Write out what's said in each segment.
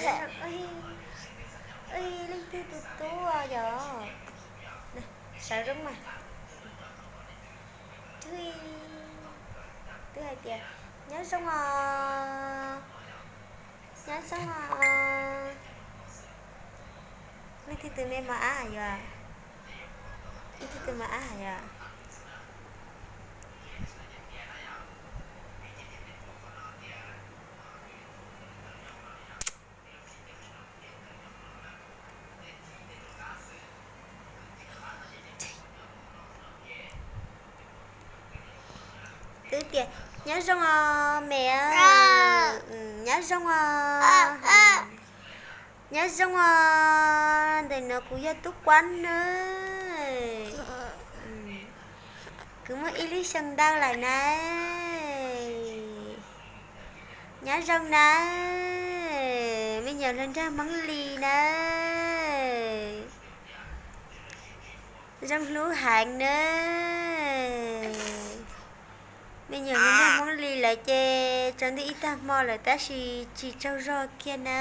Ua, leej twg tus tub yog? Sawv zoo mas. Twb hais tias nyob zoo os, nyob zoo os. Leej twg tus me mos ab yog? Leej twg tus mos ab yog? Twb tias nyob zoo os me, nyob zoo os. Nyob zoo os, ntawm no kuv yog Tub Kuab na. Kuv muaj ib lub xyoo ntau lawm na. Nyob zoo na, me nyuam hluas nraug Hmoob Lis na. Zoo hlub heev na. Me nyuam hluas nraug Hmoob Lis lawm ces tsaus ntuj ib tag hmo lawm tab sis tsis tsaug zog kiag na.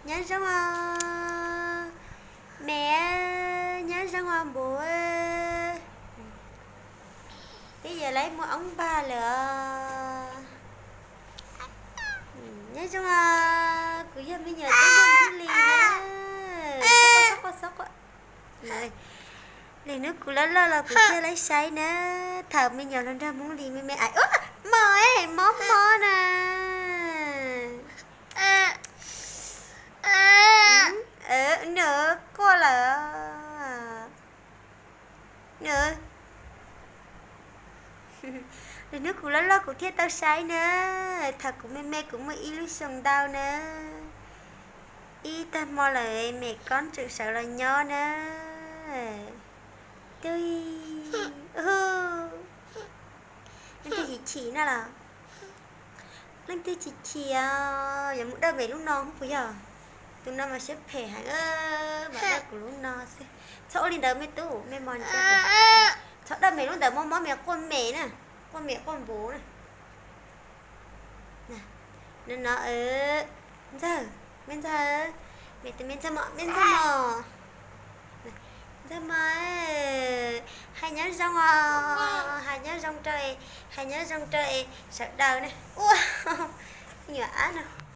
Nyob zoo os me, nyob zoo os npua. Twb yog lawv muaj oob npag lawm os. Nyob zoo os, kuv yog me nyuam tub npua Hmoob Lis na. Lwm hnub kuv loj loj los kuv thiaj lawv saib na. Thaum me nyuam hluas nraug Hmoob Lis me me, ua, mos, mob mob na. Nws quaj lawm. Lwm hnub kuv loj loj kuv thiaj tau saib na. Thaum kuv me me kuv muaj ib lub xyoo ntau na. Ib tag hmo lawm me koj tseem sawv los nyob na. Twb, leej twg chim chim no los? Leej twg chim chim os, yuav mus dawj mem lub no puas yog? Tus no mas siab phem heev, mas dawj kuv lub no xwb. Txhob ua li ntawd me tub, me mos ntsia. Txhob dawj mem lub ntawd, mob mob me quaj mem na, quaj mem quaj npuv na. No, Ntxawg, me Ntxawg, me tus me Ntxawg mos, me Ntxawg mos, Ntxawg mos, hais nyob zoo os, hais nyob zoo rau, hais nyob zoo rau sawv daws na. Ua, me nyuam ab no.